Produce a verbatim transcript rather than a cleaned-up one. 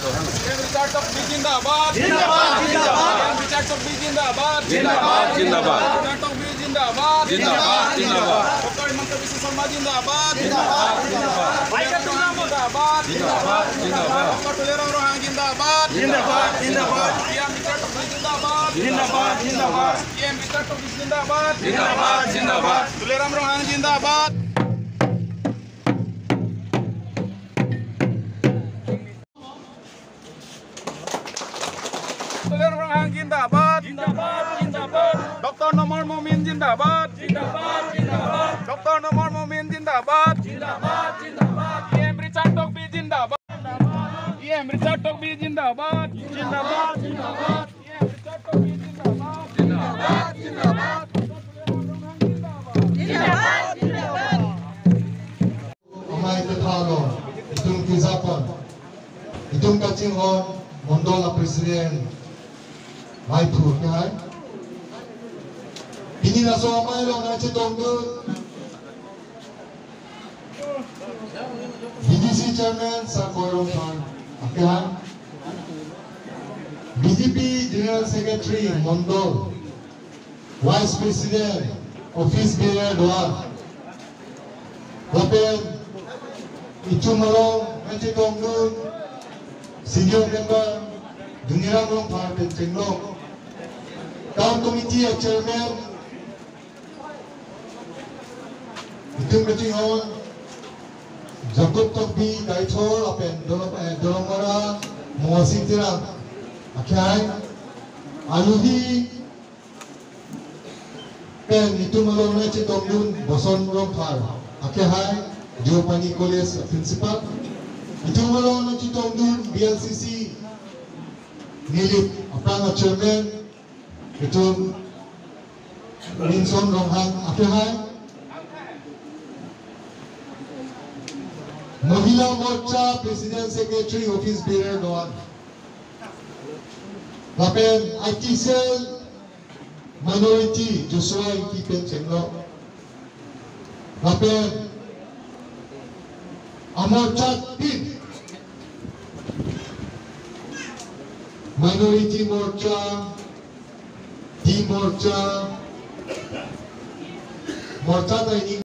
C M Richard Tokbi zindabad. Zindabad, zindabad. C M Richard Tokbi zindabad. Zindabad, zindabad. Richard Tokbi zindabad. Zindabad, zindabad. Doctor Himanta Biswa Sarma zindabad. Zindabad, zindabad. Tuliram Ronghang zindabad. Zindabad, zindabad. Doctor Tuliram Ronghang zindabad. Zindabad, zindabad. C M Richard Tokbi zindabad. Zindabad, zindabad. C M Richard Tokbi zindabad. Zindabad, zindabad. Tuliram Ronghang zindabad. Tuliram Ronghang zindabad. Zindabad, zindabad. Doctor Nomar Momin zindabad. Zindabad, zindabad. Doctor Nomar Momin zindabad. Zindabad, zindabad. C M Richard Tokbi zindabad. C M Richard Tokbi zindabad. Zindabad, zindabad. C M Richard Tokbi zindabad. Zindabad, zindabad. Zindabad, zindabad. Amei kethalo, itum kejapon, itum kachinghon, mondol a president, Maiphu kehai. Pini laso amei along nangchetongdun, B D C chairman Sir Koi Rongphar akehai, B J P general secretary mondol, Vice President, Office Bearer do-an. Lapen itum along nangchetongdun senior member Doniram Rongphar pen chenglok. Town Committee a Chairman, itum kachinghon Jacob Tokbi Deithor lapen Dolong, eh, Dolamara Mongasing Terang akehai. Aluhi pen itum along nangchetongdun Boson Rongphar akehai, Deopani College principal. Itum along nangchetongdun B L C C Nilip aphrang a chairman, itum Minson Ronghang akehai. Mahila Morcha President Secretary Office Bearer do-an. Lapen I T cell minority Joshua Ingti pen chenglok. Lapen amorcha tin, minority morcha, T morcha, morcha ta ini